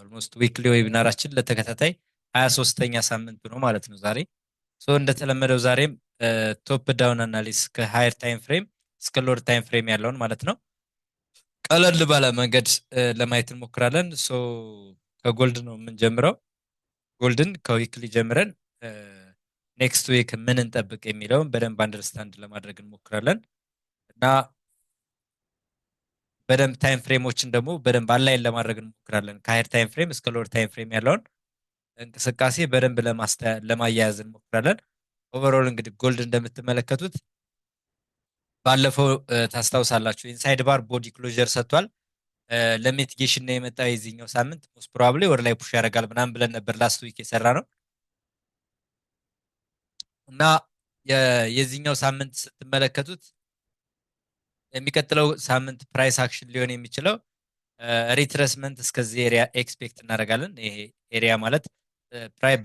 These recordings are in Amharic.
Almost weekly webinar ኣችን ለተከታታይ 23ኛ ሳምንቱ ነው ማለት ነው ዛሬ። So እንደተለመደው ዛሬም top down analysis ከ higher time frame እስከ lower time frame ያለውን ማለት ነው ቀለል ባለ መንገድ ለማየት እንሞክራለን። So ከ gold ነው የምንጀምረው። Gold ን ከ weekly ጀምረን next week ምን እንጠብቅ የሚለውን በደንብ understand ለማድረግ እንሞክራለን እና በደንብ time frame ኦችን ደግሞ በደንብ align ለማድረግ እንሞክራለን። ከ higher time frame እስከ lower time frame ያለውን እንቅስቃሴ በደንብ ለማያያዝ እንሞክራለን። Overall እንግዲህ gold እንደምትመለከቱት ባለፈው ታስታውሳላችሁ inside bar body closure ሰጥቷል። ለ mitigation ነው የመጣው የዚህኛው ሳምንት፣ most probably ወደ ላይ push ያደርጋል ምናምን ብለን ነበር last week የሰራነው። እና የዚህኛው ሳምንት ስትመለከቱት የሚቀጥለው ሳምንት price action ሊሆን የሚችለው retracement እስከዚህ area expect እናደርጋለን። ይሄ area ማለት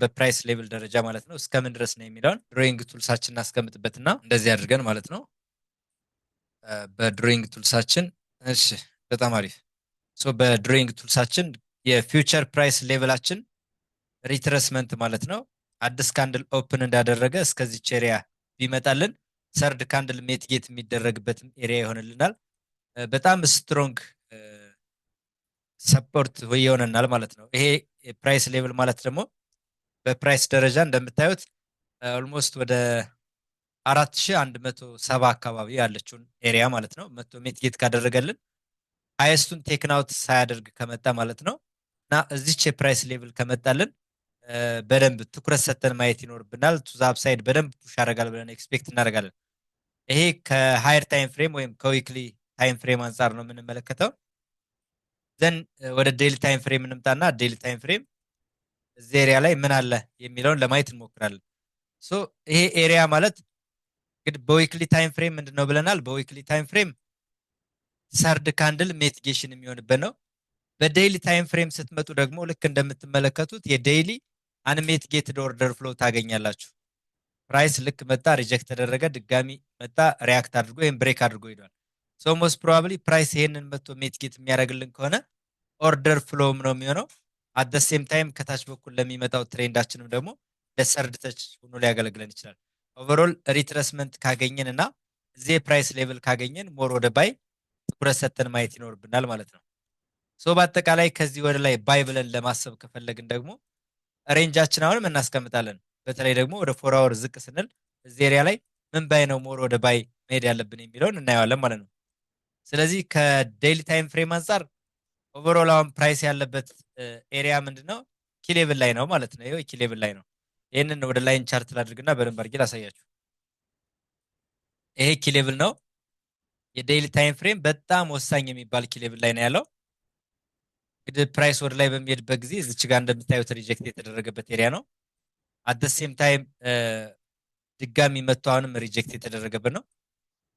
በ price level ደረጃ ማለት ነው። እስከምን ድረስ ነው የሚለውን drawing tools ኣችን እናስቀምጥበትና እንደዚህ አድርገን ማለት ነው በ drawing tools ኣችን። እሺ፣ በጣም አሪፍ። So በ drawing tools ኣችን የ future price level ኣችን retracement ማለት ነው አዲስ candle open እንዳደረገ እስከዚች area ቢመጣልን third candle mitigate የሚደረግበትም area ይሆንልናል። በጣም strong support ይሆነናል ማለት ነው። ይሄ price level ማለት ደግሞ በ price ደረጃ እንደምታዩት almost ወደ 4170 አካባቢ ያለችውን area ማለት ነው መቶ mitigate ካደረገልን፣ highest ኡን take out ሳያደርግ ከመጣ ማለት ነው፣ እና እዚች የ price level ከመጣልን በደንብ ትኩረት ሰጥተን ማየት ይኖርብናል። To the upside በደንብ push ያደርጋል ብለን expect እናደርጋለን። ይሄ ከ higher time frame ወይም ከ weekly time frame አንጻር ነው የምንመለከተው። Then ወደ daily time frame እንምጣና daily time frame እዚህ area ላይ ምን አለ የሚለውን ለማየት እንሞክራለን። So ይሄ area ማለት እንግዲህ በ weekly time frame ምንድን ነው ብለናል? በ weekly time frame third candle mitigation የሚሆንበት ነው። በ daily time frame ስትመጡ ደግሞ ልክ እንደምትመለከቱት የ daily unmitigated order flow ታገኛላችሁ። Price ልክ መጣ፣ reject ተደረገ፣ ድጋሚ መጣ፣ react አድርጎ ወይም break አድርጎ ሄዷል። So most probably price ይሄንን መጥቶ mitigate የሚያደርግልን ከሆነ order flow ም ነው የሚሆነው። At the same time ከታች በኩል ለሚመጣው trend ኣችንም ደግሞ ለ third touch ሆኖ ሊያገለግለን ይችላል። Overall retracement ካገኘን እና እዚህ የ price level ካገኘን more ወደ buy ትኩረት ሰጥተን ማየት ይኖርብናል ማለት ነው። So በአጠቃላይ ከዚህ ወደ ላይ buy ብለን ለማሰብ ከፈለግን ደግሞ range ኣችን አሁንም እናስቀምጣለን። በተለይ ደግሞ ወደ 4 hour ዝቅ ስንል እዚህ area ላይ ምን buy ነው more ወደ buy መሄድ ያለብን የሚለውን እናየዋለን ማለት ነው። ስለዚህ ከ daily time frame አንጻር overall አሁን price ያለበት area ምንድን ነው? Key level ላይ ነው ማለት ነው። ይኸው key level ላይ ነው። ይህንን ወደ line chart ላድርግና በደንብ አድርጌ ላሳያችሁ። ይሄ key level ነው። የ daily time frame በጣም ወሳኝ የሚባል key level ላይ ነው ያለው። እንግዲህ price ወደ ላይ በሚሄድበት ጊዜ እዚች ጋር እንደምታዩት reject የተደረገበት area ነው። At the same time ድጋሚ መጥቶ አሁንም reject የተደረገበት ነው።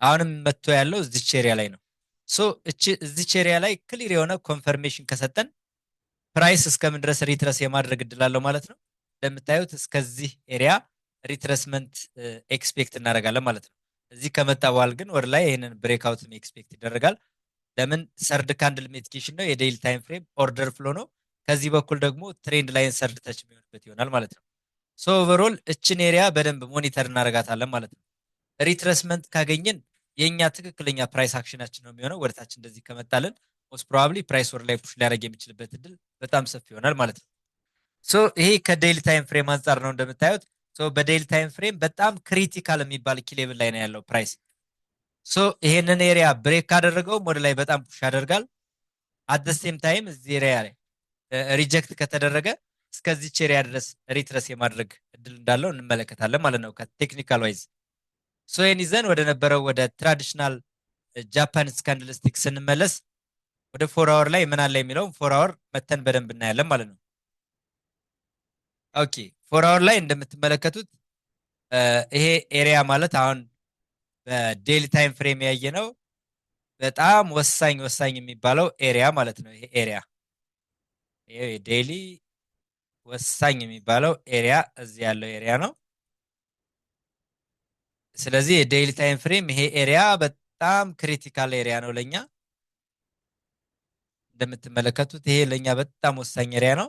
አሁንም መጥቶ ያለው እዚች area ላይ ነው። So እዚች area ላይ clear የሆነ confirmation ከሰጠን price እስከምን ድረስ retrace የማድረግ እድል አለው ማለት ነው። እንደምታዩት እስከዚህ area retracement expect እናደርጋለን ማለት ነው። እዚህ ከመጣ በኋላ ግን ወደ ላይ ይህንን breakout expect ይደረጋል። ለምን? Third candle mitigation ነው፣ የ daily time frame order flow ነው። ከዚህ በኩል ደግሞ trend line third touch የሚሆንበት ይሆናል ማለት ነው። So overall እችን area በደንብ monitor እናደርጋታለን ማለት ነው። Retracement ካገኘን የእኛ ትክክለኛ price action ኣችን ነው የሚሆነው። ወደታች እንደዚህ ከመጣልን most probably price ወደ ላይ push ሊያደርግ የሚችልበት እድል በጣም ሰፊ ይሆናል ማለት ነው። So ይሄ ከ daily time frame አንጻር ነው እንደምታዩት። So በ daily time frame በጣም critical የሚባል key level ላይ ነው ያለው price። So ይሄንን area break ካደረገውም ወደ ላይ በጣም push ያደርጋል። At the same time እዚህ area ላይ reject ከተደረገ እስከዚች area ድረስ retrace የማድረግ እድል እንዳለው እንመለከታለን ማለት ነው ከ technical wise። So ይህን ይዘን ወደ ነበረው ወደ traditional Japanese candlestick ስንመለስ ወደ 4 hour ላይ ምን አለ የሚለውን 4 hour መተን በደንብ እናያለን ማለት ነው። Okay፣ 4 hour ላይ እንደምትመለከቱት ይሄ area ማለት አሁን በ daily time frame ያየነው በጣም ወሳኝ ወሳኝ የሚባለው area ማለት ነው። ይሄ area፣ ይሄ daily ወሳኝ የሚባለው area እዚህ ያለው area ነው። ስለዚህ የ daily time frame ይሄ area በጣም critical area ነው ለኛ። እንደምትመለከቱት ይሄ ለኛ በጣም ወሳኝ area ነው።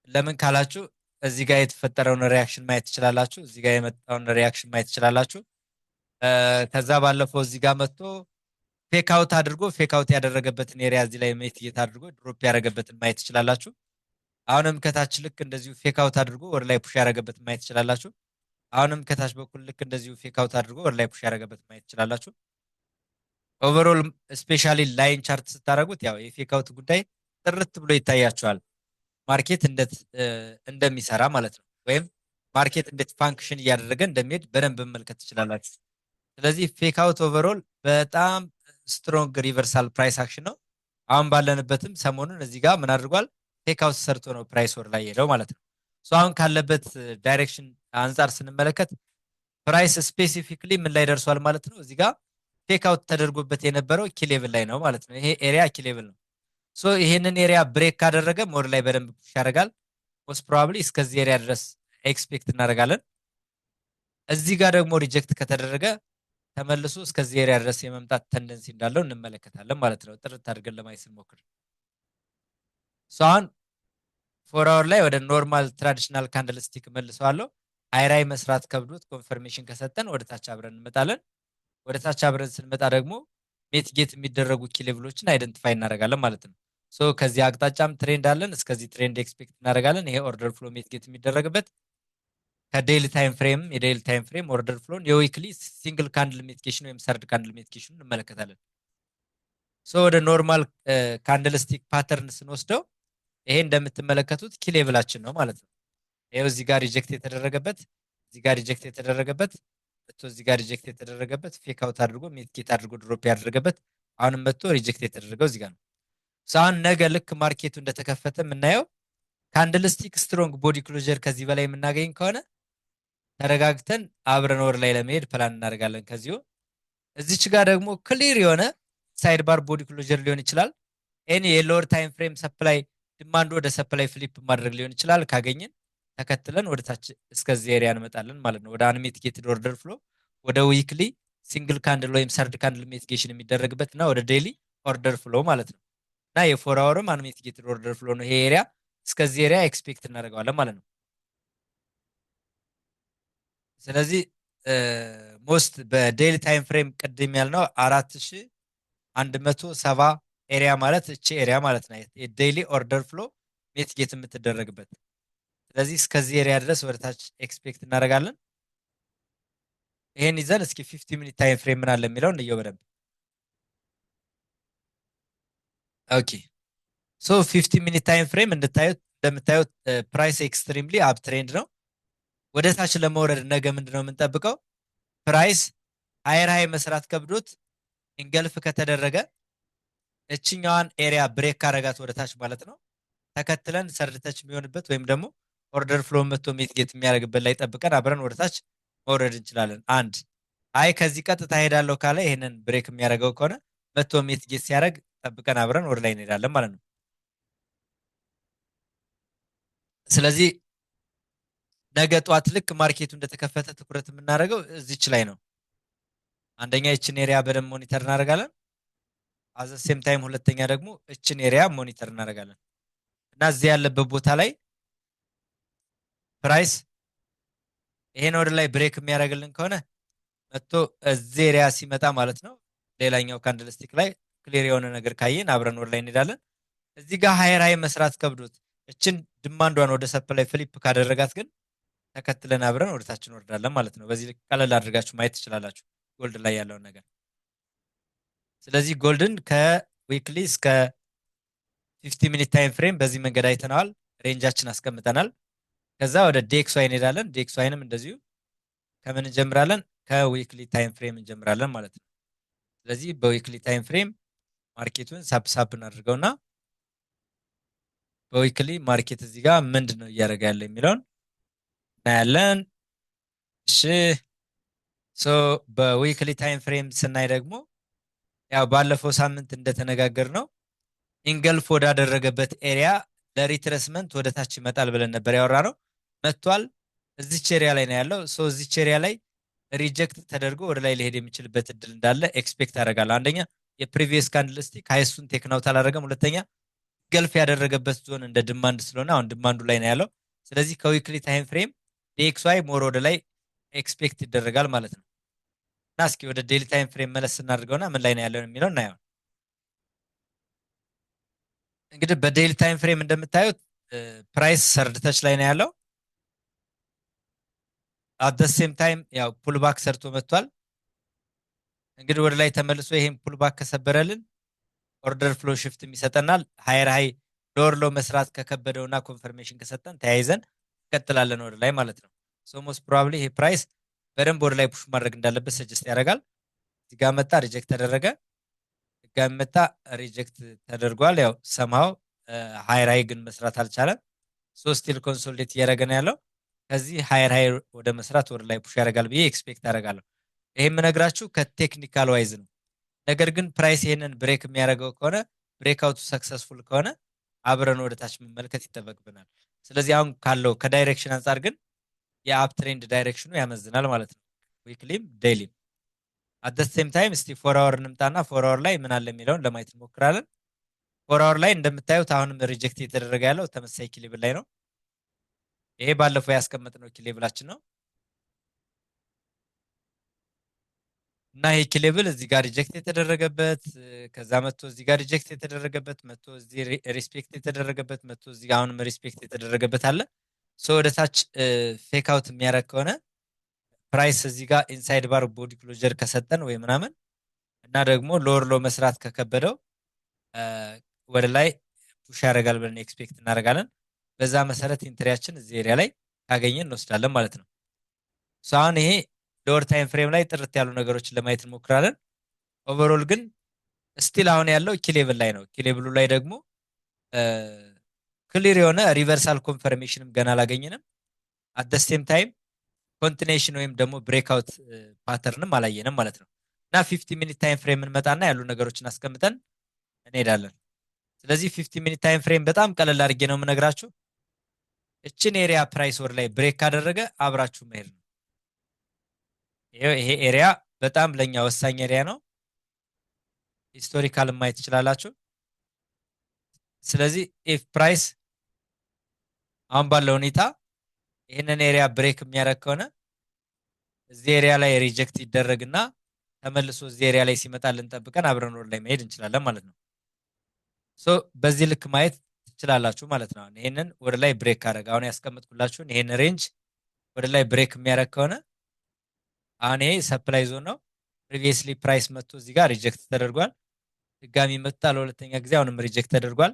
ለምን ካላችሁ እዚህ ጋር የተፈጠረውን reaction ማየት ትችላላችሁ። እዚህ ጋር የመጣውን reaction ማየት ትችላላችሁ። ከዛ ባለፈው እዚህ ጋር መጥቶ fake out አድርጎ fake out ያደረገበትን area እዚህ ላይ mitigate አድርጎ drop ያደረገበትን ማየት ትችላላችሁ። አሁንም ከታች ልክ እንደዚሁ fake out አድርጎ ወደ ላይ push ያደረገበትን ማየት ትችላላችሁ። አሁንም ከታች በኩል ልክ እንደዚሁ fake out አድርጎ ወደ ላይ push ያደረገበትን ማየት ትችላላችሁ። Overall, especially line chart ስታደርጉት ያው የ fake out ጉዳይ ጥርት ብሎ ይታያችኋል። Market እንዴት እንደሚሰራ ማለት ነው። ወይም market እንዴት function እያደረገ እንደሚሄድ በደንብ መመልከት ትችላላችሁ። ስለዚህ fake out overall በጣም strong reversal price action ነው። አሁን ባለንበትም ሰሞኑን እዚህ ጋር ምን አድርጓል? Fake out ሰርቶ ነው price ወደ ላይ የሄደው ማለት ነው። So አሁን ካለበት direction አንጻር ስንመለከት price specifically ምን ላይ ደርሷል ማለት ነው? እዚህ ጋር fake out ተደርጎበት የነበረው key level ላይ ነው ማለት ነው። ይሄ area key level ነው። So ይሄንን area break ካደረገ ወደ ላይ በደንብ push ያደርጋል። Most probably እስከዚህ area ድረስ expect እናደርጋለን። እዚህ ጋር ደግሞ reject ከተደረገ ተመልሶ እስከዚህ area ድረስ የመምጣት tendency እንዳለው እንመለከታለን ማለት ነው። ጥርት አድርገን ለማየት ስንሞክር፣ so አሁን 4 hour ላይ ወደ normal traditional candlestick መልሰዋለሁ። Higher high መስራት ከብዶት confirmation ከሰጠን ወደ ታች አብረን እንመጣለን። ወደ ታች አብረን ስንመጣ ደግሞ mitigate የሚደረጉ key level ኦችን identify እናደርጋለን ማለት ነው። So ከዚህ አቅጣጫም trend አለን። እስከዚህ trend expect እናደርጋለን። ይሄ order flow mitigate የሚደረግበት ከ daily time frame፣ የ daily time frame order flow ን፣ የ weekly single candle mitigation ወይም third candle mitigation እንመለከታለን። So ወደ normal candlestick pattern ስንወስደው ይሄ እንደምትመለከቱት key level ኣችን ነው ማለት ነው። ይሄው እዚህ ጋር reject የተደረገበት፣ እዚህ ጋር reject የተደረገበት፣ መጥቶ እዚህ ጋር reject የተደረገበት፣ fake out አድርጎ mitigate አድርጎ drop ያደረገበት፣ አሁንም መጥቶ reject የተደረገው እዚህ ጋር ነው። አሁን ነገ ልክ market ኡ እንደተከፈተ የምናየው candlestick strong body closure ከዚህ በላይ የምናገኝ ከሆነ ተረጋግተን አብረን ወደ ላይ ለመሄድ ፕላን እናደርጋለን። ከዚሁ እዚች ጋር ደግሞ clear የሆነ inside bar body closure ሊሆን ይችላል። Any የ lower time frame supply demand ወደ supply flip ማድረግ ሊሆን ይችላል። ካገኘን ተከትለን ወደ ታች እስከዚህ area እንመጣለን ማለት ነው። ወደ unmitigated order flow፣ ወደ weekly single candle ወይም third candle mitigation የሚደረግበት እና ወደ daily order flow ማለት ነው። እና የ 4 hour ም unmitigated order flow ነው ይሄ area። እስከዚህ area expect እናደርገዋለን ማለት ነው። ስለዚህ most በ daily time frame ቅድም ያልነው 4170 area ማለት እቺ area ማለት ነው፣ የ daily order flow mitigate የምትደረግበት። ስለዚህ እስከዚህ area ድረስ ወደ ታች expect እናደርጋለን። ይሄን ይዘን እስኪ 15 minute time frame ምን አለ የሚለውን እንየው በደንብ። Okay, so 15 minute time frame እንደምታዩት price extremely uptrend ነው። ወደ ታች ለመውረድ ነገ ምንድነው የምንጠብቀው? Price higher high መስራት ከብዶት engulf ከተደረገ፣ እችኛዋን area break ካረጋት ወደ ታች ማለት ነው፣ ተከትለን third touch የሚሆንበት ወይም ደግሞ order flow መጥቶ mitigate የሚያደርግበት ላይ ጠብቀን አብረን ወደ ታች መውረድ እንችላለን። አንድ አይ ከዚህ ቀጥታ ሄዳለሁ ካለ፣ ይሄንን break የሚያደርገው ከሆነ መጥቶ mitigate ሲያደርግ ጠብቀን አብረን ወደ ላይ እንሄዳለን ማለት ነው። ስለዚህ ነገ ጠዋት ልክ market ኡ እንደተከፈተ ትኩረት የምናደርገው እዚች ላይ ነው። አንደኛ ይችን area በደንብ monitor እናደርጋለን። At the same time ሁለተኛ ደግሞ እችን area monitor እናደርጋለን እና እዚህ ያለበት ቦታ ላይ price ይሄን ወደ ላይ break የሚያደርግልን ከሆነ መጥቶ እዚህ area ሲመጣ ማለት ነው፣ ሌላኛው candlestick ላይ clear የሆነ ነገር ካየን አብረን ወደ ላይ እንሄዳለን። እዚህ ጋር higher high መስራት ከብዶት እችን demand ዷን ወደ supply flip ካደረጋት ግን ተከትለን አብረን ወደ ታች እንወርዳለን ማለት ነው። በዚህ ልክ ቀለል አድርጋችሁ ማየት ትችላላችሁ gold ላይ ያለውን ነገር። ስለዚህ gold ን ከ weekly እስከ 15 minute time frame በዚህ መንገድ አይተነዋል። Range ኣችን አስቀምጠናል። ከዛ ወደ DXY እንሄዳለን። DXY ንም እንደዚሁ ከምን እንጀምራለን? ከ weekly time frame እንጀምራለን ማለት ነው። ስለዚህ በ weekly time frame market ኡን ሳብ ሳብ እናድርገውና በ weekly market እዚህ ጋር ምንድን ነው እያደረገ ያለ የሚለውን እናያለን። እሺ፣ so በ weekly time frame ስናይ ደግሞ ያው ባለፈው ሳምንት እንደተነጋገርነው engulf ወዳደረገበት area ለ retracement ወደ ታች ይመጣል ብለን ነበር ያወራነው። መጥቷል። እዚች area ላይ ነው ያለው። So እዚች area ላይ reject ተደርጎ ወደ ላይ ሊሄድ የሚችልበት እድል እንዳለ expect አደርጋለሁ። አንደኛ የ የ previous candlestick highest ኡን take out አላደረገም። ሁለተኛ engulf ያደረገበት ዞን እንደ demand ስለሆነ አሁን demand ኡ ላይ ነው ያለው። ስለዚህ ከ weekly time frame DXY more ወደ ላይ expect ይደረጋል ማለት ነው። እና እስኪ ወደ daily time frame መለስ እናድርገውና ምን ላይ ነው ያለው የሚለው እናየው። እንግዲህ በ daily time frame እንደምታዩት price third touch ላይ ነው ያለው። At the same time ያው pullback ሰርቶ መጥቷል። እንግዲህ ወደ ላይ ተመልሶ ይሄን pullback ከሰበረልን order flow shift ይሰጠናል። Higher high, lower low መስራት ከከበደውና confirmation ከሰጠን ተያይዘን እንቀጥላለን ወደ ላይ ማለት ነው። So most probably ይሄ price በደንብ ወደ ላይ push ማድረግ እንዳለበት suggest ያደርጋል። እዚህ ጋር መጣ፣ reject ተደረገ። ድጋሚ መጣ፣ reject ተደርጓል። ያው somehow higher high ግን መስራት አልቻለም። So still consolidate እያደረገ ነው ያለው። ከዚህ higher high ወደ መስራት ወደ ላይ push ያደርጋል ብዬ expect አደርጋለሁ። ይሄ የምነግራችሁ ከ technical wise ነው። ነገር ግን price ይሄንን break የሚያደርገው ከሆነ፣ breakout ኡ successful ከሆነ አብረን ወደ ታች መመልከት ይጠበቅብናል። ስለዚህ አሁን ካለው ከ direction አንጻር ግን የ uptrend direction ኑ ያመዝናል ማለት ነው። Weekly ም daily ም። At the same time እስቲ 4 hour እንምጣና 4 hour ላይ ምን አለ የሚለውን ለማየት እንሞክራለን። 4 hour ላይ እንደምታዩት አሁንም reject እየተደረገ ያለው ተመሳሳይ key level ላይ ነው። ይሄ ባለፈው ያስቀመጥነው key level ኣችን ነው እና ይሄ key level እዚህ ጋር reject የተደረገበት፣ ከዛ መጥቶ እዚህ ጋር reject የተደረገበት፣ መጥቶ እዚህ respect የተደረገበት፣ መጥቶ እዚህ ጋር አሁንም respect የተደረገበት አለ። So ወደ ታች fake out የሚያደርግ ከሆነ price እዚህ ጋር inside bar body closure ከሰጠን ወይ ምናምን እና ደግሞ lower low መስራት ከከበደው ወደ ላይ push ያደርጋል ብለን expect እናደርጋለን። በዛ መሰረት entry ያችን እዚህ area ላይ ካገኘን እንወስዳለን ማለት ነው። So አሁን ይሄ lower time frame ላይ ጥርት ያሉ ነገሮችን ለማየት እንሞክራለን። Overall ግን still አሁን ያለው key level ላይ ነው። Key level ኡ ላይ ደግሞ clear የሆነ reversal confirmation ም ገና አላገኘንም። At the same time continuation ወይም ደግሞ breakout pattern ም አላየንም ማለት ነው። እና 15 minute time frame እንመጣና ያሉ ነገሮችን አስቀምጠን እንሄዳለን። ስለዚህ 15 minute time frame በጣም ቀለል አድርጌ ነው የምነግራችሁ። እችን area price ወደ ላይ break ካደረገ አብራችሁ መሄድ ነው። ይሄ area በጣም ለኛ ወሳኝ area ነው። Historical ማየት ትችላላችሁ። ስለዚህ if price አሁን ባለው ሁኔታ ይህንን area break የሚያደርግ ከሆነ እዚህ area ላይ reject ይደረግና ተመልሶ እዚህ area ላይ ሲመጣልን ጠብቀን አብረን ወደ ላይ መሄድ እንችላለን ማለት ነው። So በዚህ ልክ ማየት ትችላላችሁ ማለት ነው። ይህንን ወደ ላይ break ካደረገ፣ አሁን ያስቀመጥኩላችሁን ይህን range ወደ ላይ break የሚያደርግ ከሆነ፣ አሁን ይሄ supply zone ነው። Previously price መጥቶ እዚህ ጋር reject ተደርጓል። ድጋሚ መጣ ለሁለተኛ ጊዜ፣ አሁንም reject ተደርጓል።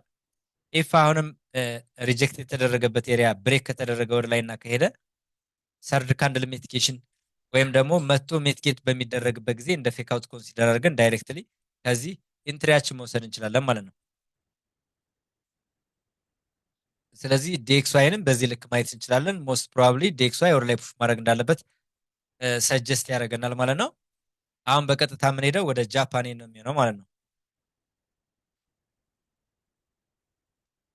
If አሁንም reject የተደረገበት area break ከተደረገ ወደ ላይ እና ከሄደ third candle mitigation ወይም ደግሞ መቶ mitigate በሚደረግበት ጊዜ እንደ fake out consider አድርገን directly ከዚህ entry ያችን መውሰድ እንችላለን ማለት ነው። ስለዚህ DXY ንም በዚህ ልክ ማየት እንችላለን። Most probably DXY ወደ ላይ push ማድረግ እንዳለበት suggest ያደርገናል ማለት ነው። አሁን በቀጥታ የምንሄደው ወደ Japan yen ነው የሚሆነው ማለት ነው።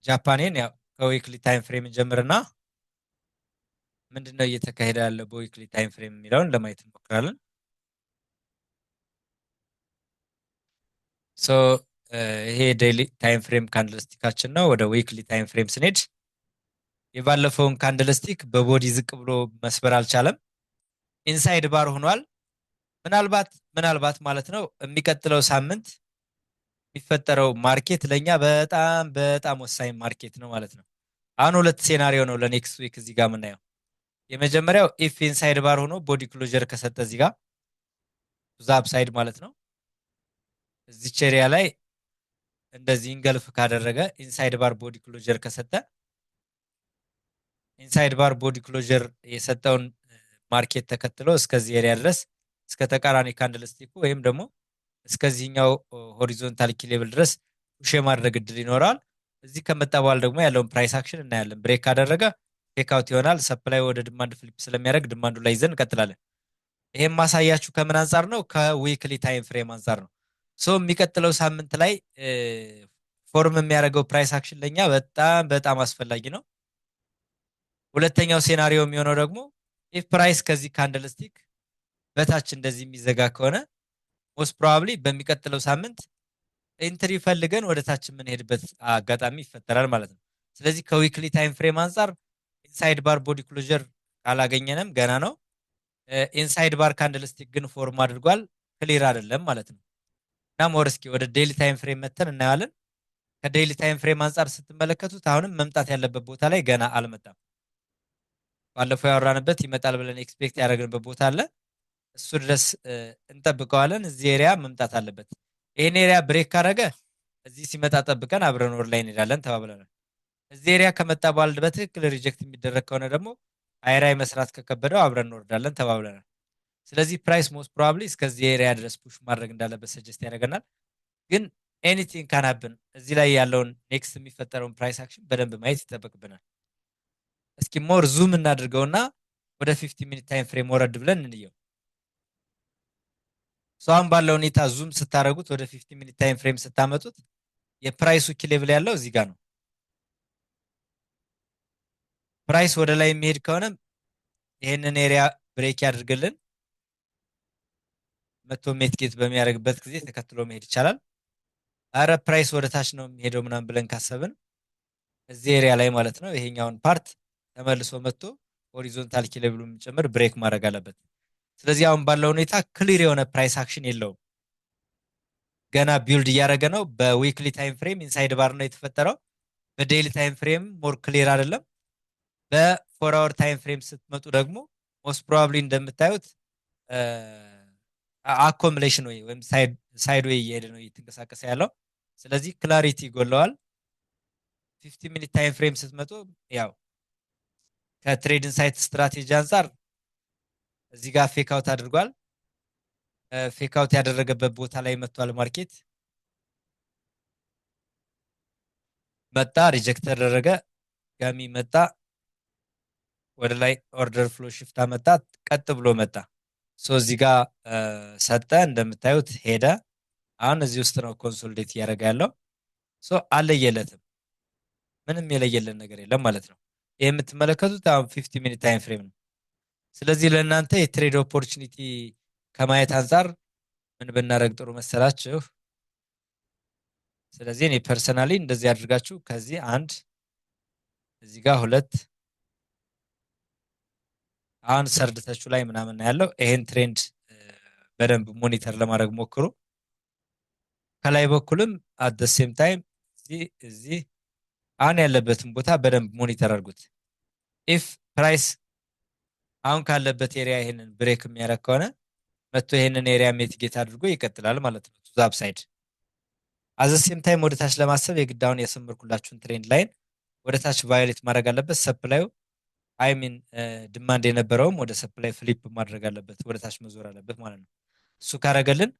Japan yen ያው ከ weekly time frame እንጀምርና ምንድን ነው እየተካሄደ ያለው በ weekly time frame የሚለውን ለማየት እንሞክራለን። So ይሄ daily time frame candlestick ኣችን ነው። ወደ weekly time frame ስንሄድ የባለፈውን candlestick በ body ዝቅ ብሎ መስበር አልቻለም። Inside bar ሆኗል። ምናልባት ምናልባት ማለት ነው የሚቀጥለው ሳምንት የሚፈጠረው market ለኛ በጣም በጣም ወሳኝ market ነው ማለት ነው። አሁን ሁለት scenario ነው ለ next week እዚህ ጋር የምናየው። የመጀመሪያው if inside bar ሆኖ body closure ከሰጠ እዚህ ጋር the upside ማለት ነው፣ እዚች area ላይ እንደዚህ engulf ካደረገ፣ inside bar body closure ከሰጠ፣ inside bar body closure የሰጠውን market ተከትሎ እስከዚህ area ድረስ፣ እስከ ተቃራኒ candlestick ኩ ወይም ደግሞ እስከዚህኛው horizontal key level ድረስ push የማድረግ እድል ይኖረዋል። እዚህ ከመጣ በኋላ ደግሞ ያለውን price action እናያለን። Break ካደረገ fake out ይሆናል። Supply ወደ demand flip ስለሚያደርግ demand ኡ ላይ ይዘን እንቀጥላለን። ይሄም ማሳያችሁ ከምን አንጻር ነው? ከ weekly time frame አንጻር ነው። So የሚቀጥለው ሳምንት ላይ form የሚያደርገው price action ለኛ በጣም በጣም አስፈላጊ ነው። ሁለተኛው scenario የሚሆነው ደግሞ if price ከዚህ candlestick በታች እንደዚህ የሚዘጋ ከሆነ most probably በሚቀጥለው ሳምንት Entry ፈልገን ወደ ታች የምንሄድበት አጋጣሚ ይፈጠራል ማለት ነው። ስለዚህ ከ weekly time frame አንጻር inside bar body closure ካላገኘንም ገና ነው። Inside bar candlestick ግን form አድርጓል፣ clear አይደለም ማለት ነው። እና more እስኪ ወደ daily time frame መተን እናየዋለን። ከ daily time frame አንጻር ስትመለከቱት አሁንም መምጣት ያለበት ቦታ ላይ ገና አልመጣም። ባለፈው ያወራንበት ይመጣል ብለን expect ያደረግንበት ቦታ አለ። እሱ ድረስ እንጠብቀዋለን። እዚህ area መምጣት አለበት። ይህን area break ካደረገ እዚህ ሲመጣ ጠብቀን አብረን ወደ ላይ እንሄዳለን ተባብለናል። እዚህ area ከመጣ በኋላ በትክክል reject የሚደረግ ከሆነ ደግሞ higher high መስራት ከከበደው አብረን እንወርዳለን ተባብለናል። ስለዚህ price most probably እስከዚህ area ድረስ push ማድረግ እንዳለበት suggest ያደርገናል። ግን anything can happen። እዚህ ላይ ያለውን next የሚፈጠረውን price action በደንብ ማየት ይጠበቅብናል። እስኪ more zoom እናድርገውና ወደ 15 minute time frame ወረድ ብለን እንየው። So አሁን ባለው ሁኔታ zoom ስታደርጉት፣ ወደ 15 minute time frame ስታመጡት የ price ኡ key level ያለው እዚህ ጋር ነው። Price ወደ ላይ የሚሄድ ከሆነ ይህንን area break ያድርግልን፣ መቶ mitigate በሚያደርግበት ጊዜ ተከትሎ መሄድ ይቻላል። አረ price ወደ ታች ነው የሚሄደው ምናምን ብለን ካሰብን እዚህ area ላይ ማለት ነው ይሄኛውን part ተመልሶ መጥቶ horizontal key level ኡን ጭምር break ማድረግ አለበት። ስለዚህ አሁን ባለው ሁኔታ clear የሆነ price action የለውም። ገና build እያደረገ ነው። በ weekly time frame inside bar ነው የተፈጠረው። በ daily time frame more clear አይደለም። በ 4 hour time frame ስትመጡ ደግሞ most probably እንደምታዩት accumulation ወይ ወይም sideway እየሄደ ነው፣ እየተንቀሳቀሰ ያለው። ስለዚህ clarity ይጎለዋል። 15 minute time frame ስትመጡ ያው ከ trade insight strategy አንጻር እዚህ ጋር fake out አድርጓል። Fake out ያደረገበት ቦታ ላይ መጥቷል። Market መጣ፣ reject ተደረገ፣ ጋሚ መጣ፣ ወደ ላይ order flow shift አመጣ፣ ቀጥ ብሎ መጣ። So እዚህ ጋር ሰጠ፣ እንደምታዩት ሄደ። አሁን እዚህ ውስጥ ነው consolidate እያደረገ ያለው። So አለየለትም፣ ምንም የለየለን ነገር የለም ማለት ነው። ይህ የምትመለከቱት አሁን 15 minute time frame ነው። ስለዚህ ለእናንተ የ trade opportunity ከማየት አንጻር ምን ብናደርግ ጥሩ መሰላችሁ? ስለዚህ እኔ personally እንደዚህ አድርጋችሁ ከዚህ አንድ፣ እዚህ ጋር ሁለት፣ አሁን third touch ኡ ላይ ምናምን ያለው ይሄን trend በደንብ monitor ለማድረግ ሞክሩ። ከላይ በኩልም at the same time እዚህ እዚህ አሁን ያለበትን ቦታ በደንብ monitor አድርጉት። If price አሁን ካለበት area ይሄንን break የሚያደርግ ከሆነ መጥቶ ይሄንን area mitigate አድርጎ ይቀጥላል ማለት ነው to upside። At the same time ወደ ታች ለማሰብ የግድ አሁን ያሰመርኩላችሁን trend line ወደ ታች violate ማድረግ አለበት። Supply ኡ፣ I mean demand የነበረውም ወደ supply flip ማድረግ አለበት፣ ወደ ታች መዞር አለበት ማለት ነው። እሱ ካረገልን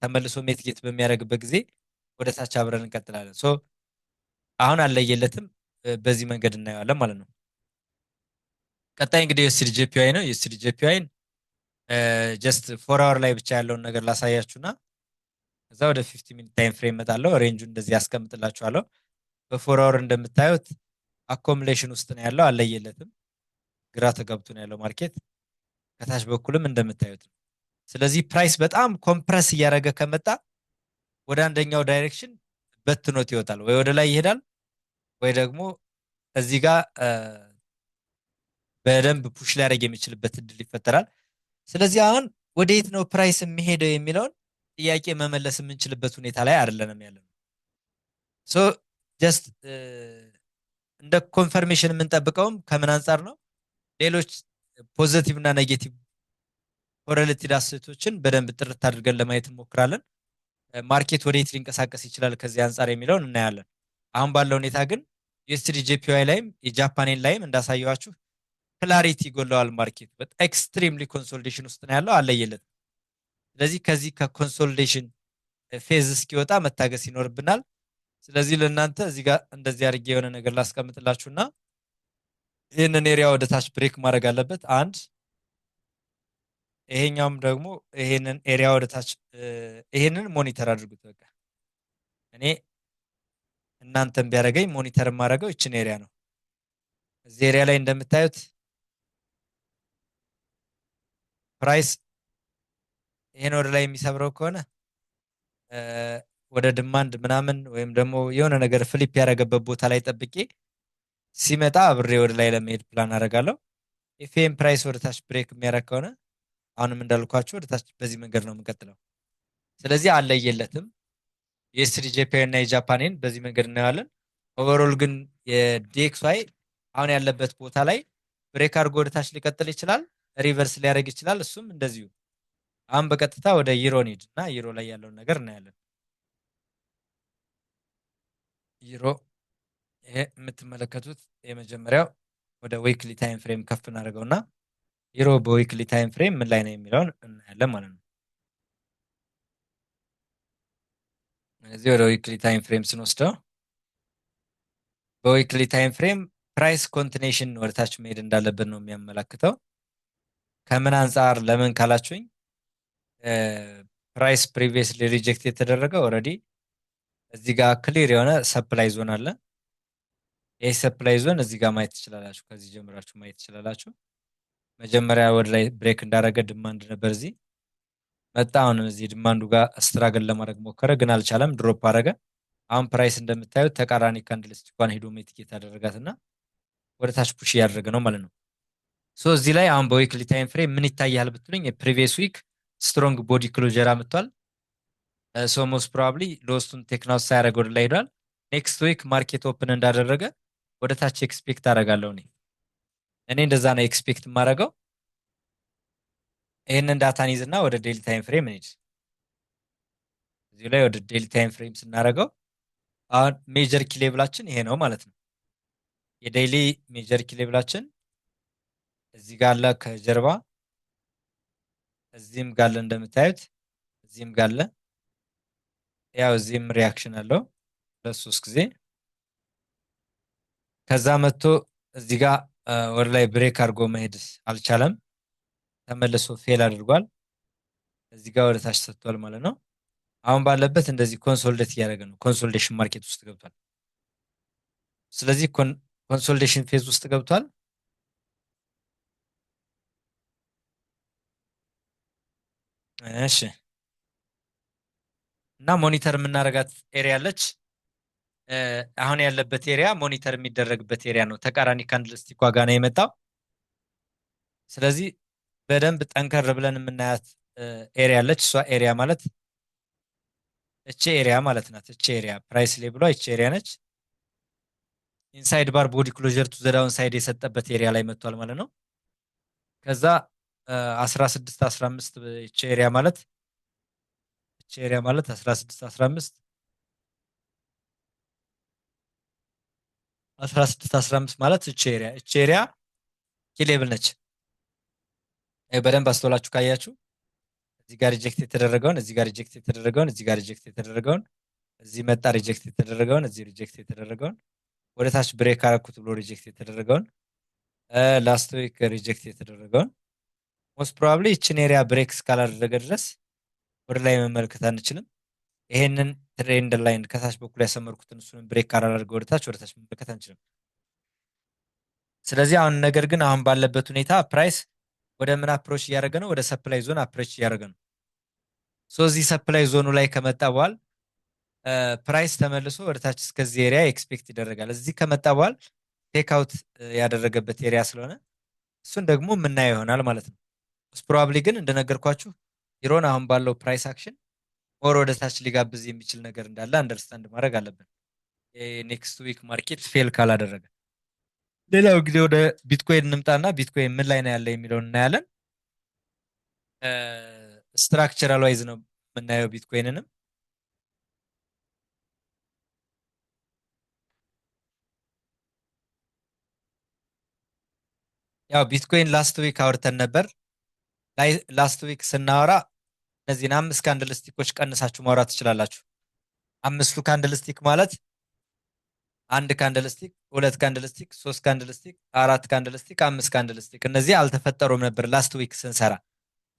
ተመልሶ mitigate በሚያደርግበት ጊዜ ወደ ታች አብረን እንቀጥላለን። So አሁን አለየለትም፣ በዚህ መንገድ እናየዋለን ማለት ነው። ቀጣይ እንግዲህ USDJPY ነው። USDJPY ን just 4 hour ላይ ብቻ ያለውን ነገር ላሳያችሁና ከዛ ወደ 15 minute time frame እመጣለሁ። Range ኡ እንደዚህ ያስቀምጥላችኋለሁ። በ 4 hour እንደምታዩት accumulation ውስጥ ነው ያለው፣ አለየለትም። ግራ ተጋብቶ ነው ያለው market። ከታች በኩልም እንደምታዩት ነው። ስለዚህ price በጣም compress እያደረገ ከመጣ ወደ አንደኛው direction በትኖት ይወጣል፣ ወይ ወደ ላይ ይሄዳል፣ ወይ ደግሞ እዚህ ጋር በደንብ push ሊያደርግ የሚችልበት እድል ይፈጠራል። ስለዚህ አሁን ወደየት ነው price የሚሄደው የሚለውን ጥያቄ መመለስ የምንችልበት ሁኔታ ላይ አይደለንም ያለነው። So just እንደ confirmation የምንጠብቀውም ከምን አንጻር ነው? ሌሎች positive እና negative correlated asset ኦችን በደንብ ጥርት አድርገን ለማየት እንሞክራለን። Market ወደየት ሊንቀሳቀስ ይችላል ከዚህ አንጻር የሚለውን እናያለን። አሁን ባለው ሁኔታ ግን USDJPY ላይም የጃፓን yen ላይም እንዳሳየዋችሁ clarity ይጎለዋል። Market በጣም extremely consolidation ውስጥ ነው ያለው፣ አለየለትም። ስለዚህ ከዚህ ከ consolidation phase እስኪወጣ መታገስ ይኖርብናል። ስለዚህ ለእናንተ እዚህ ጋር እንደዚህ አድርጌ የሆነ ነገር ላስቀምጥላችሁና ይህንን area ወደ ታች break ማድረግ አለበት። አንድ፣ ይሄኛውም ደግሞ ይሄንን area ወደ ታች ይሄንን monitor አድርጉት። በቃ እኔ እናንተም ቢያደርገኝ monitor የማደርገው ይችን area ነው። እዚህ area ላይ እንደምታዩት price ይሄን ወደ ላይ የሚሰብረው ከሆነ ወደ demand ምናምን ወይም ደግሞ የሆነ ነገር flip ያደረገበት ቦታ ላይ ጠብቄ ሲመጣ አብሬ ወደ ላይ ለመሄድ ፕላን አደርጋለሁ። If price ወደ ታች break የሚያደርግ ከሆነ አሁንም እንዳልኳችሁ ወደ ታች በዚህ መንገድ ነው የምንቀጥለው። ስለዚህ አለየለትም። USDJPY እና የጃፓኔን በዚህ መንገድ እናየዋለን። Overall ግን የ DXY አሁን ያለበት ቦታ ላይ break አድርጎ ወደ ታች ሊቀጥል ይችላል፣ reverse ሊያደርግ ይችላል። እሱም እንደዚሁ። አሁን በቀጥታ ወደ ዩሮ እንሂድ እና ዩሮ ላይ ያለውን ነገር እናያለን። ዩሮ ይሄ የምትመለከቱት የመጀመሪያው ወደ weekly time frame ከፍ እናደርገውና ዩሮ በ weekly time frame ምን ላይ ነው የሚለውን እናያለን ማለት ነው። እዚህ ወደ weekly time frame ስንወስደው በ weekly time frame price continuation ወደታች መሄድ እንዳለበት ነው የሚያመላክተው። ከምን አንጻር ለምን ካላችሁኝ፣ price previously reject የተደረገው already እዚህ ጋር clear የሆነ supply zone አለ። ይህ supply zone እዚህ ጋር ማየት ትችላላችሁ። ከዚህ ጀምራችሁ ማየት ትችላላችሁ። መጀመሪያ ወደ ላይ break እንዳደረገ demand ነበር፣ እዚህ መጣ። አሁንም እዚህ demand ኡ ጋር struggle ለማድረግ ሞከረ፣ ግን አልቻለም፣ drop አደረገ። አሁን price እንደምታዩት ተቃራኒ candlestick ኳን ሄዶ mitigate አደረጋት እና ወደ ታች push እያደረገ ነው ማለት ነው። So እዚህ ላይ አሁን በ weekly time frame ምን ይታያል ብትሉኝ፣ የ previous week strong body closure አምጥቷል። So most probably lowest ኡን take out ሳያደርግ ወደ ላይ ሄዷል። Next week market open እንዳደረገ ወደ ታች expect አደርጋለሁ እኔ። እንደዛ ነው expect የማደርገው። ይህንን data ን ይዝና ወደ daily time frame እንሂድ። እዚሁ ላይ ወደ daily time frame ስናደርገው አሁን major key level ኣችን ይሄ ነው ማለት ነው። የ daily major key level ኣችን እዚህ ጋር አለ ከጀርባ፣ እዚህም ጋር አለ እንደምታዩት፣ እዚህም ጋር አለ። ያው እዚህም reaction አለው ሁለት ሶስት ጊዜ። ከዛ መጥቶ እዚህ ጋር ወደ ላይ break አድርጎ መሄድ አልቻለም። ተመልሶ fail አድርጓል። እዚህ ጋር ወደ ታች ሰጥቷል ማለት ነው። አሁን ባለበት እንደዚህ consolidate እያደረገ ነው። Consolidation market ውስጥ ገብቷል። ስለዚህ consolidation phase ውስጥ ገብቷል። እሺ፣ እና monitor የምናደርጋት area አለች። አሁን ያለበት area monitor የሚደረግበት area ነው። ተቃራኒ candlestick ዋጋ ነው የመጣው። ስለዚህ በደንብ ጠንከር ብለን የምናያት area አለች። እሷ area ማለት እቺ area ማለት ናት። እቺ area price level ኧ እቺ area ነች። Inside bar body closure to the downside የሰጠበት area ላይ መጥቷል ማለት ነው። ከዛ 16 15 እቺ area ማለት 16 15፣ 16 15 ማለት እቺ area key level ነች። በደንብ አስተውላችሁ ካያችሁ እዚህ ጋር reject የተደረገውን፣ እዚህ ጋር reject የተደረገውን፣ እዚህ ጋር reject የተደረገውን፣ እዚህ መጣ reject የተደረገውን፣ እዚህ reject የተደረገውን፣ ወደ ታች break አረኩት ብሎ reject የተደረገውን፣ last week reject የተደረገውን፣ most probably ይችን area break እስካላደረገ ድረስ ወደ ላይ መመልከት አንችልም። ይሄንን trend line ከታች በኩል ያሰመርኩትን እሱን break ካላደረገ ወደ ታች መመልከት አንችልም። ስለዚህ አሁን ነገር ግን አሁን ባለበት ሁኔታ price ወደ ምን approach እያደረገ ነው? ወደ supply zone approach እያደረገ ነው። So እዚህ supply zone ኑ ላይ ከመጣ በኋላ price ተመልሶ ወደ ታች እስከዚህ area expect ይደረጋል። እዚህ ከመጣ በኋላ take out ያደረገበት area ስለሆነ እሱን ደግሞ የምናየው ይሆናል ማለት ነው። Probably ግን እንደነገርኳችሁ ዩሮን አሁን ባለው price action more ወደ ታች ሊጋብዝ የሚችል ነገር እንዳለ understand ማድረግ አለብን። Next week market fail ካላደረገ። ሌላው ጊዜ ወደ ቢትኮይን እንምጣና ቢትኮይን ምን ላይ ነው ያለ የሚለውን እናያለን። Structural wise ነው የምናየው ቢትኮይንንም። ያው ቢትኮይን last week አውርተን ነበር። Last week ስናወራ እነዚህን አምስት candlestick ኦች ቀንሳችሁ ማውራት ትችላላችሁ። አምስቱ candlestick ማለት አንድ candlestick፣ ሁለት candlestick፣ ሶስት candlestick፣ አራት candlestick፣ አምስት candlestick፣ እነዚህ አልተፈጠሩም ነበር last week ስንሰራ።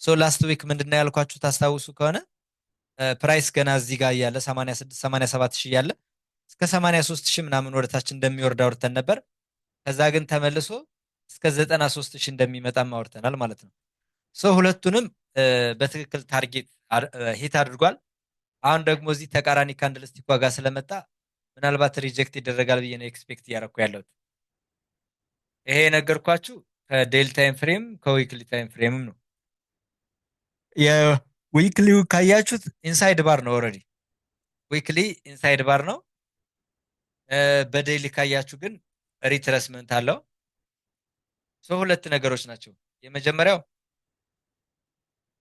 So last week ምንድነው ያልኳችሁ ታስታውሱ ከሆነ፣ price ገና እዚህ ጋር እያለ 86 87 ሺህ እያለ እስከ 83 ሺህ ምናምን ወደ ታች እንደሚወርድ አውርተን ነበር። ከዛ ግን ተመልሶ እስከ 93 ሺህ እንደሚመጣም አውርተናል ማለት ነው። So ሁለቱንም በትክክል target hit አድርጓል። አሁን ደግሞ እዚህ ተቃራኒ candlestick ዋጋ ስለመጣ ምናልባት reject ይደረጋል ብዬ ነው expect እያደረኩ ያለሁት። ይሄ የነገርኳችሁ ከ daily time frame፣ ከ weekly time frame ም ነው። የ weekly ው ካያችሁት inside bar ነው፣ already weekly inside bar ነው። በ daily ካያችሁ ግን retracement አለው። So ሁለት ነገሮች ናቸው። የመጀመሪያው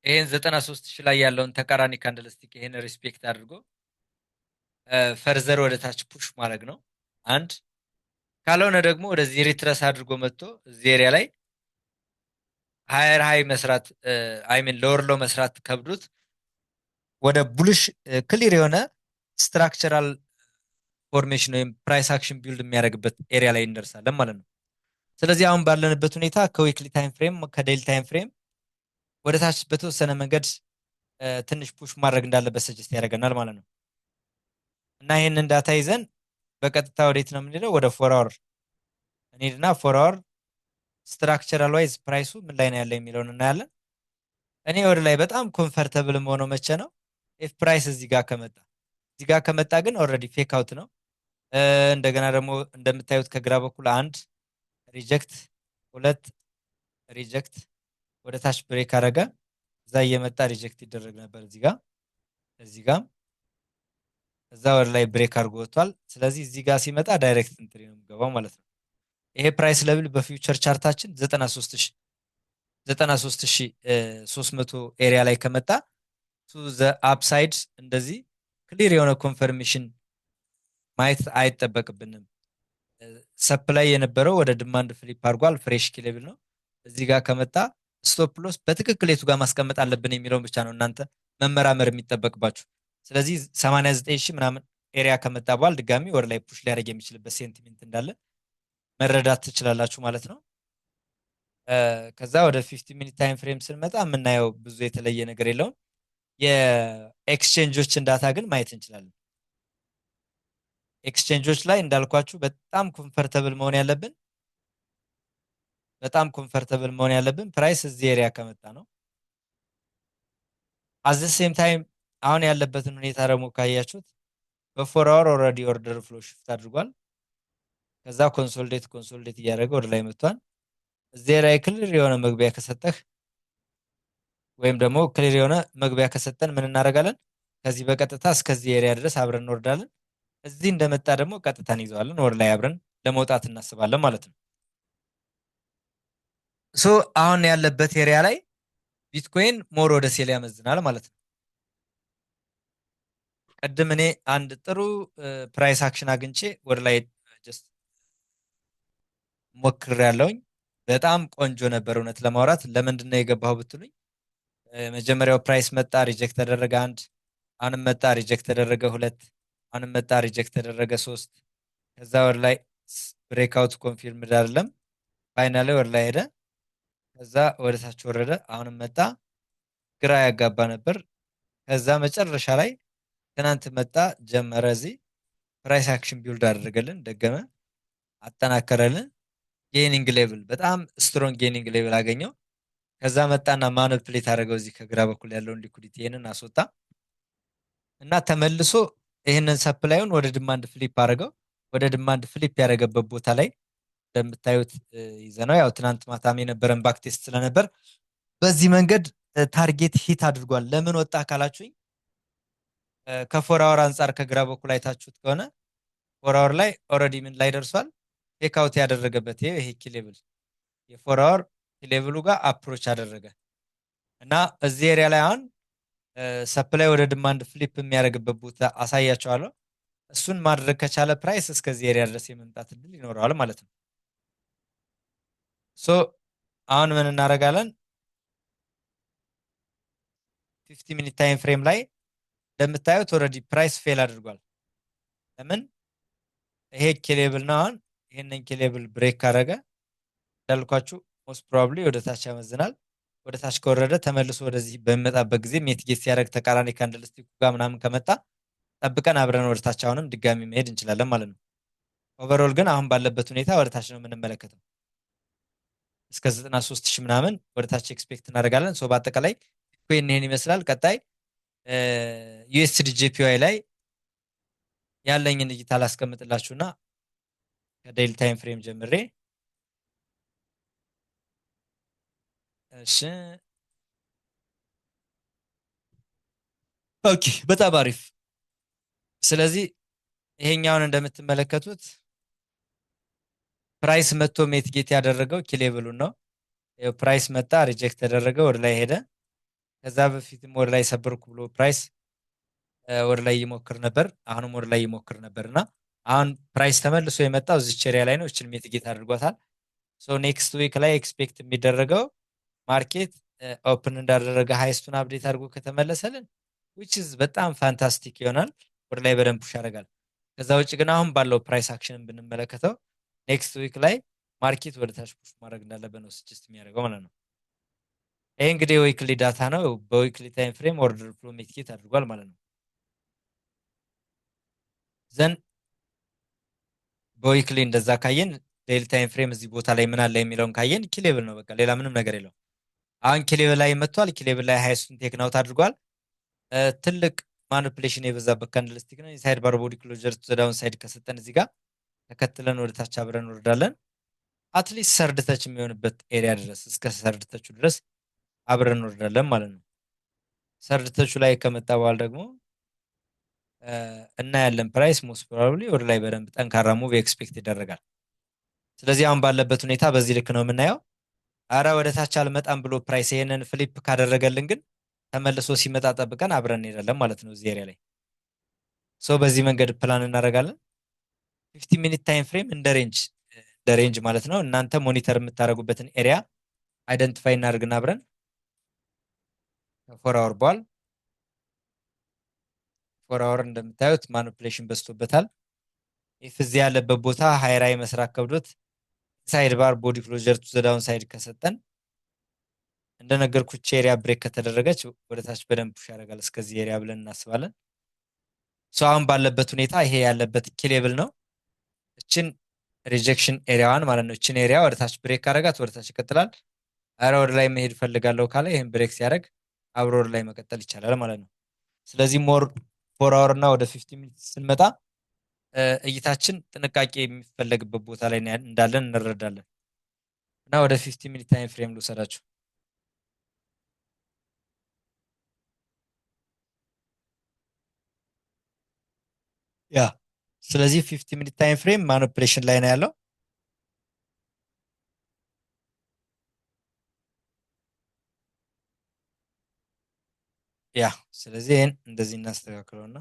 ይሄን 93,000 ላይ ያለውን ተቃራኒ candlestick ይሄን respect አድርጎ further ወደ ታች push ማድረግ ነው አንድ። ካልሆነ ደግሞ ወደዚህ retrace አድርጎ መጥቶ እዚህ area ላይ higher high መስራት፣ I mean lower low መስራት ከብዶት ወደ bullish clear የሆነ structural formation ወይም price action build የሚያደርግበት area ላይ እንደርሳለን ማለት ነው። ስለዚህ አሁን ባለንበት ሁኔታ ከ weekly time frame፣ ከ daily time frame ወደ ታች በተወሰነ መንገድ ትንሽ push ማድረግ እንዳለበት suggest ያደርገናል ማለት ነው። እና ይህንን data ይዘን በቀጥታ ወዴት ነው የምንሄደው? ወደ 4 hour እንሄድና 4 hour structural wise price ኡ ምን ላይ ነው ያለው የሚለውን እናያለን። እኔ ወደ ላይ በጣም comfortable የምሆነው መቼ ነው? If price እዚህ ጋር ከመጣ። እዚህ ጋር ከመጣ ግን already fake out ነው። እንደገና ደግሞ እንደምታዩት ከግራ በኩል አንድ reject፣ ሁለት reject፣ ወደ ታች break አደረገ። እዛ እየመጣ reject ይደረግ ነበር እዚህ ጋር፣ እዚህ ጋር፣ እዛ ወደ ላይ break አድርጎ ወጥቷል። ስለዚህ እዚህ ጋር ሲመጣ direct entry ነው የሚገባው ማለት ነው። ይሄ price level በ future chart ኣችን 93,300 area ላይ ከመጣ to the upside እንደዚህ clear የሆነ confirmation ማየት አይጠበቅብንም። Supply የነበረው ወደ demand flip አድርጓል። Fresh key level ነው። እዚህ ጋር ከመጣ stop loss በትክክል የቱ ጋር ማስቀመጥ አለብን የሚለውን ብቻ ነው እናንተ መመራመር የሚጠበቅባችሁ። ስለዚህ 89 ሺህ ምናምን area ከመጣ በኋላ ድጋሚ ወደ ላይ push ሊያደርግ የሚችልበት sentiment እንዳለ መረዳት ትችላላችሁ ማለት ነው። ከዛ ወደ 15 minute time frame ስንመጣ የምናየው ብዙ የተለየ ነገር የለውም። የ exchange ኦችን data ግን ማየት እንችላለን። Exchange ኦች ላይ እንዳልኳችሁ በጣም comfortable መሆን ያለብን price እዚህ area ከመጣ ነው። At the same time አሁን ያለበትን ሁኔታ ደግሞ ካያችሁት በ 4 hour already order flow shift አድርጓል። ከዛ consolidate consolidate እያደረገ ወደ ላይ መጥቷል። እዚህ ላይ clear የሆነ መግቢያ ከሰጠህ ወይም ደግሞ clear የሆነ መግቢያ ከሰጠን ምን እናደርጋለን? ከዚህ በቀጥታ እስከዚህ area ድረስ አብረን እንወርዳለን። እዚህ እንደመጣ ደግሞ ቀጥታ እንይዘዋለን። ወደ ላይ አብረን ለመውጣት እናስባለን ማለት ነው። So አሁን ያለበት area ላይ ቢትኮይን more ወደ sell ያመዝናል ማለት ነው። ቅድም እኔ አንድ ጥሩ price action አግኝቼ ወደ ላይ just ሞክሬያለሁኝ። በጣም ቆንጆ ነበር እውነት ለማውራት። ለምንድን ነው የገባው ብትሉኝ መጀመሪያው price መጣ፣ reject ተደረገ አንድ፣ አሁንም መጣ፣ reject ተደረገ ሁለት፣ አሁንም መጣ፣ reject ተደረገ ሶስት። ከዛ ወደ ላይ breakout confirmed አይደለም፣ finally ወደ ላይ ሄደ። ከዛ ወደ ታች ወረደ፣ አሁንም መጣ፣ ግራ ያጋባ ነበር። ከዛ መጨረሻ ላይ ትናንት መጣ፣ ጀመረ፣ እዚህ price action build አደረገልን፣ ደገመ፣ አጠናከረልን። Gaining level፣ በጣም strong gaining level አገኘው። ከዛ መጣና manipulate አደረገው፣ እዚህ ከግራ በኩል ያለውን liquidity ይሄንን አስወጣ እና ተመልሶ ይህንን supply ኡን ወደ demand flip አደረገው። ወደ demand flip ያደረገበት ቦታ ላይ እንደምታዩት ይዘነው ያው ትናንት ማታም የነበረን backtest ስለነበር በዚህ መንገድ target hit አድርጓል። ለምን ወጣ ካላችሁኝ ከ 4 hour አንጻር ከግራ በኩል አይታችሁት ከሆነ 4 hour ላይ already ምን ላይ ደርሷል? Fake out ያደረገበት ይሄ key level፣ የ 4 hour key level ኡ ጋር approach አደረገ እና እዚህ area ላይ አሁን supply ወደ demand flip የሚያደርግበት ቦታ አሳያችኋለሁ። እሱን ማድረግ ከቻለ price እስከዚህ area ድረስ የመምጣት እድል ይኖረዋል ማለት ነው። So አሁን ምን እናደርጋለን? 15 minute time frame ላይ እንደምታዩት already price fail አድርጓል። ለምን? ይሄ key level ነው። አሁን ይሄንን key level break ካደረገ እንዳልኳችሁ most probably ወደ ታች ያመዝናል። ወደ ታች ከወረደ ተመልሶ ወደዚህ በሚመጣበት ጊዜ mitigate ሲያደርግ ተቃራኒ candlestick ኡ ጋር ምናምን ከመጣ ጠብቀን አብረን ወደ ታች አሁንም ድጋሚ መሄድ እንችላለን ማለት ነው። Overall ግን አሁን ባለበት ሁኔታ ወደ ታች ነው የምንመለከተው። እስከ 93 ሺህ ምናምን ወደ ታች expect እናደርጋለን። So በአጠቃላይ ቢትኮይን ይሄን ይመስላል። ቀጣይ USDJPY ላይ ያለኝን እይታ ላስቀምጥላችሁና ከ daily time frame ጀምሬ፣ እሺ፣ okay፣ በጣም አሪፍ። ስለዚህ ይሄኛውን እንደምትመለከቱት price መጥቶ mitigate ያደረገው key level ኡን ነው። Price መጣ፣ reject ተደረገ፣ ወደ ላይ ሄደ። ከዛ በፊትም ወደ ላይ ሰበርኩ ብሎ price ወደ ላይ ይሞክር ነበር። አሁንም ወደ ላይ ይሞክር ነበር እና አሁን price ተመልሶ የመጣው እዚች area ላይ ነው። እችን mitigate አድርጓታል። So next week ላይ expect የሚደረገው market open እንዳደረገ highest ኡን update አድርጎ ከተመለሰልን which is በጣም fantastic ይሆናል። ወደ ላይ በደንብ push ያደርጋል። ከዛ ውጭ ግን አሁን ባለው price action ብንመለከተው next week ላይ market ወደ ታች push ማድረግ እንዳለበት ነው suggest የሚያደርገው ማለት ነው። ይሄ እንግዲህ weekly data ነው። በ weekly time frame order flow mitigate አድርጓል ማለት ነው። Then በ weekly እንደዛ ካየን daily time frame እዚህ ቦታ ላይ ምን አለ የሚለውን ካየን key level ነው፣ በቃ ሌላ ምንም ነገር የለውም። አሁን key level ላይ መጥቷል። Key level ላይ highest ኡን take out አድርጓል። ትልቅ manipulation የበዛበት candlestick ነው። Inside bar body closure to downside ከሰጠን እዚህ ጋር ተከትለን ወደ ታች አብረን እንወርዳለን። At least third touch የሚሆንበት area ድረስ፣ እስከ third touch ኡ ድረስ አብረን እንወርዳለን ማለት ነው። Third touch ኡ ላይ ከመጣ በኋላ ደግሞ እናያለን። Price most probably ወደ ላይ በደንብ ጠንካራ move expect ይደረጋል። ስለዚህ አሁን ባለበት ሁኔታ በዚህ ልክ ነው የምናየው። አረ ወደ ታች አልመጣም ብሎ price ይሄንን flip ካደረገልን ግን ተመልሶ ሲመጣ ጠብቀን አብረን እንሄዳለን ማለት ነው እዚህ area ላይ። So በዚህ መንገድ ፕላን እናደርጋለን። 15 minute time frame እንደ range ማለት ነው። እናንተ monitor የምታደርጉበትን area identify እናደርግና አብረን ከ 4 hour በኋላ 4 hour እንደምታዩት manipulation በዝቶበታል። If እዚህ ያለበት ቦታ higher high መስራት ከብዶት inside bar body closure to the downside ከሰጠን እንደነገርኩት area break ከተደረገች ወደ ታች በደንብ push ያደርጋል እስከዚህ area ብለን እናስባለን። So አሁን ባለበት ሁኔታ ይሄ ያለበት key level ነው። እችን rejection area ዋን ማለት ነው። እችን area ወደ ታች break ካደረጋት ወደ ታች ይቀጥላል። አረ ወደ ላይ መሄድ ፈልጋለሁ ካለ ይሄን break ሲያደርግ አብሮ ወደ ላይ መቀጠል ይቻላል ማለት ነው። ስለዚህ more 4 hour እና ወደ 15 minute ስንመጣ እይታችን ጥንቃቄ የሚፈለግበት ቦታ ላይ እንዳለን እንረዳለን። እና ወደ 15 minute time frame ልውሰዳችሁ። Yeah፣ ስለዚህ 15 minute time frame manipulation ላይ ነው ያለው። Yeah፣ ስለዚህ ይሄን እንደዚህ እናስተካክለውና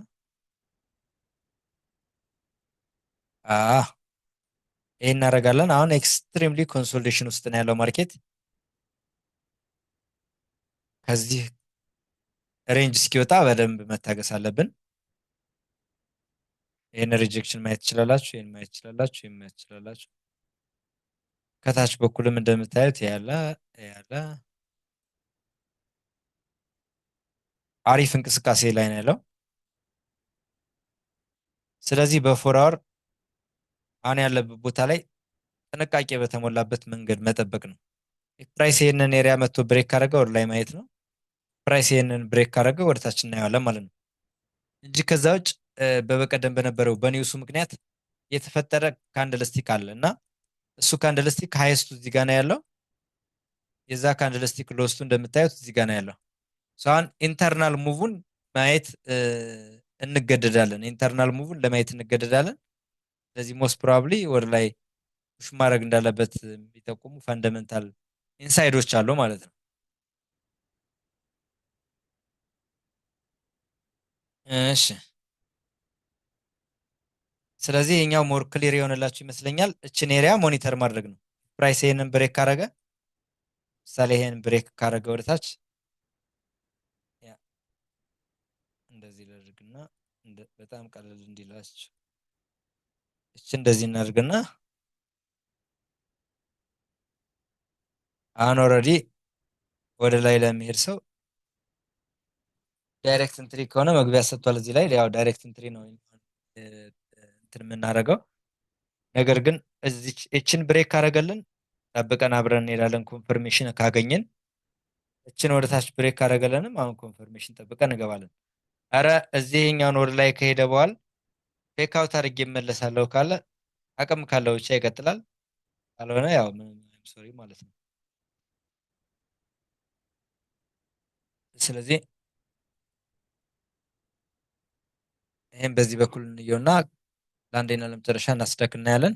ይሄን እናደርጋለን። አሁን extremely consolidation ውስጥ ነው ያለው market። ከዚህ range እስኪወጣ በደንብ መታገስ አለብን። ይሄን rejection ማየት ትችላላችሁ። ይሄን ማየት ትችላላችሁ። ይሄን ማየት ትችላላችሁ። ከታች በኩልም እንደምታዩት ያለ አሪፍ እንቅስቃሴ ላይ ነው ያለው። ስለዚህ በ 4 hour አሁን ያለበት ቦታ ላይ ጥንቃቄ በተሞላበት መንገድ መጠበቅ ነው። Price ይሄንን area መጥቶ break ካደረገ ወደ ላይ ማየት ነው። Price ይሄንን break ካደረገ ወደ ታች እናየዋለን ማለት ነው እንጂ ከዛ ውጭ በበቀደም በነበረው በ news ኡ ምክንያት የተፈጠረ candlestick አለ እና እሱ candlestick highest ኡ እዚህ ጋር ነው ያለው። የዛ candlestick lowest ኡ እንደምታዩት እዚህ ጋር ነው ያለው። አሁን internal move ን ማየት እንገደዳለን። Internal move ን ለማየት እንገደዳለን። ስለዚህ most probably ወደ ላይ push ማድረግ እንዳለበት የሚጠቁሙ fundamental inside ኦች አሉ ማለት ነው። እሺ፣ ስለዚህ የኛው more clear የሆነላችሁ ይመስለኛል። እችን area monitor ማድረግ ነው። Price ይሄንን break ካረገ፣ ምሳሌ ይሄንን break ካረገ ወደ ታች፣ yeah፣ እንደዚህ ላድርግና በጣም ቀለል እንዲላችሁ እቺ እንደዚህ እናድርግና አሁን already ወደ ላይ ለሚሄድ ሰው direct entry ከሆነ መግቢያ ሰጥቷል። እዚህ ላይ ያው direct entry ነው እንትን የምናደርገው። ነገር ግን እዚች እችን break ካደረገልን ጠብቀን አብረን እንሄዳለን። Confirmation ካገኘን እችን ወደ ታች break ካደረገልንም አሁን confirmation ጠብቀን እንገባለን። አረ እዚህኛውን ወደ ላይ ከሄደ በኋላ fake out አድርጌ እመለሳለሁ ካለ፣ አቅም ካለው ብቻ ይቀጥላል። ካልሆነ ያው sorry ማለት ነው። ስለዚህ ይህም በዚህ በኩል እንየውና ለአንዴና ለመጨረሻ ናስዳክ እናያለን።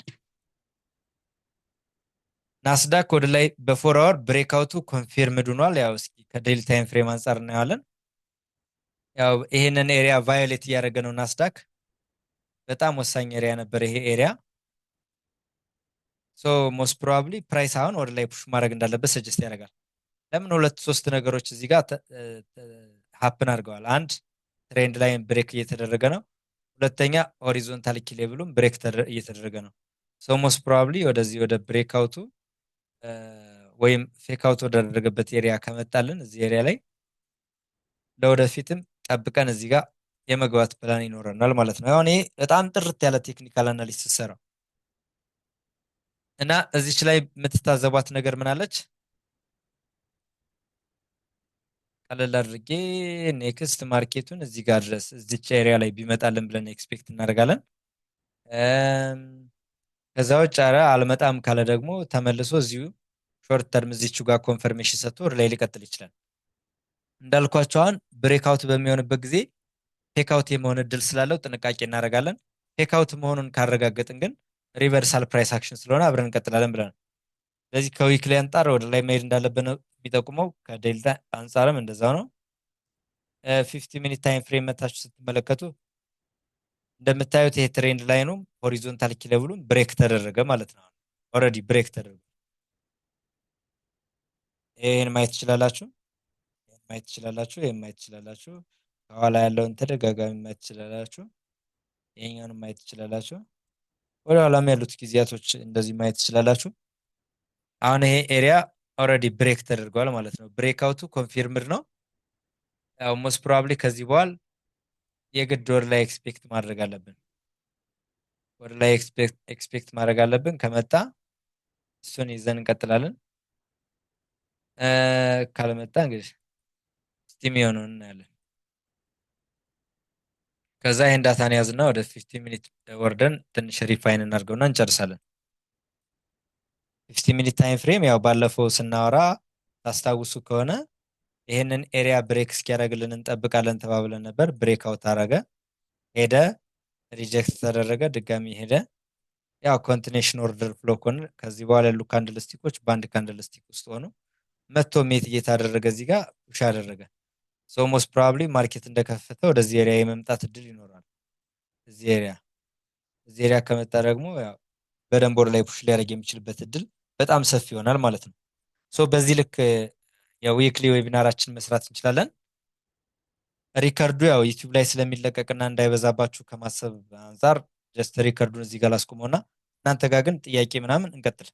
ናስዳክ ወደ ላይ በ 4 hour breakout ኡ confirmed ሆኗል። ያው እስኪ ከ daily time frame አንጻር እናየዋለን። ያው ይሄንን area violate እያደረገ ነው ናስዳክ። በጣም ወሳኝ area ነበር ይሄ area። So most probably price አሁን ወደ ላይ push ማድረግ እንዳለበት suggest ያደርጋል። ለምን? ሁለት ሶስት ነገሮች እዚህ ጋር happen አድርገዋል። አንድ፣ trend line break እየተደረገ ነው። ሁለተኛ፣ horizontal key level ኡም break እየተደረገ ነው። So most probably ወደዚህ ወደ breakout ኡ ወይም fake out ወዳደረገበት area ከመጣልን እዚህ area ላይ ለወደፊትም ጠብቀን እዚህ ጋር የመግባት ፕላን ይኖረናል ማለት ነው። አሁን ይሄ በጣም ጥርት ያለ technical analysis ሰራው እና እዚች ላይ የምትታዘቧት ነገር ምን አለች? ቀለል አድርጌ next market ኡን እዚህ ጋር ድረስ እዚች area ላይ ቢመጣልን ብለን expect እናደርጋለን። ከዛ ውጭ ኧረ አልመጣም ካለ ደግሞ ተመልሶ እዚሁ short term እዚቹ ጋር confirmation ሰጥቶ ወደ ላይ ሊቀጥል ይችላል። እንዳልኳቸው አሁን breakout በሚሆንበት ጊዜ fake out የመሆን እድል ስላለው ጥንቃቄ እናደርጋለን። Fake out መሆኑን ካረጋገጥን ግን reversal price action ስለሆነ አብረን እንቀጥላለን ብለናል። ስለዚህ ከ weekly አንጻር ወደ ላይ መሄድ እንዳለብን ነው የሚጠቁመው። ከ daily አንጻርም እንደዛው ነው። 15 minute time frame መታችሁ ስትመለከቱ እንደምታዩት ይሄ trend line ኡም horizontal key level ኡም break ተደረገ ማለት ነው። Already break ተደረገ። ይሄን ማየት ትችላላችሁ። ይሄን ማየት ትችላላችሁ። ይሄን ማየት ትችላላችሁ። ከኋላ ያለውን ተደጋጋሚ ማየት ትችላላችሁ። ይሄኛውን ማየት ትችላላችሁ። ወደ ኋላም ያሉት ጊዜያቶች እንደዚህ ማየት ትችላላችሁ። አሁን ይሄ area already break ተደርጓል ማለት ነው። Breakout ኡ confirmed ነው። ያው most probably ከዚህ በኋላ የግድ ወደ ላይ expect ማድረግ አለብን። ወደ ላይ expect ማድረግ አለብን። ከመጣ እሱን ይዘን እንቀጥላለን። ካልመጣ እንግዲህ እስቲ የሚሆነውን እናያለን። ከዛ ይሄን data ን ያዝና ወደ 15 minute ወርደን ትንሽ refine እናድርገውና እንጨርሳለን። 15 minute time frame ያው ባለፈው ስናወራ ታስታውሱ ከሆነ ይሄንን area break እስኪያደርግልን እንጠብቃለን ተባብለን ነበር። Break out አረገ፣ ሄደ፣ reject ተደረገ፣ ድጋሚ ሄደ። ያው continuation order flow ከሆነ ከዚህ በኋላ ያሉ candlestick ኦች በአንድ candlestick ውስጥ ሆኑ መጥቶ mitigate አደረገ፣ እዚህ ጋር push አደረገ። So most probably market እንደከፈተ ወደዚህ area የመምጣት እድል ይኖራል። እዚህ area ከመጣ ደግሞ ያው በደንብ ወደ ላይ push ሊያደርግ የሚችልበት እድል በጣም ሰፊ ይሆናል ማለት ነው። So በዚህ ልክ የ weekly webinar ኣችን መስራት እንችላለን። Record ኡ ያው YouTube ላይ ስለሚለቀቅና እንዳይበዛባችሁ ከማሰብ አንጻር just record ኡን እዚህ ጋር ላስቆመውና እናንተ ጋር ግን ጥያቄ ምናምን እንቀጥል።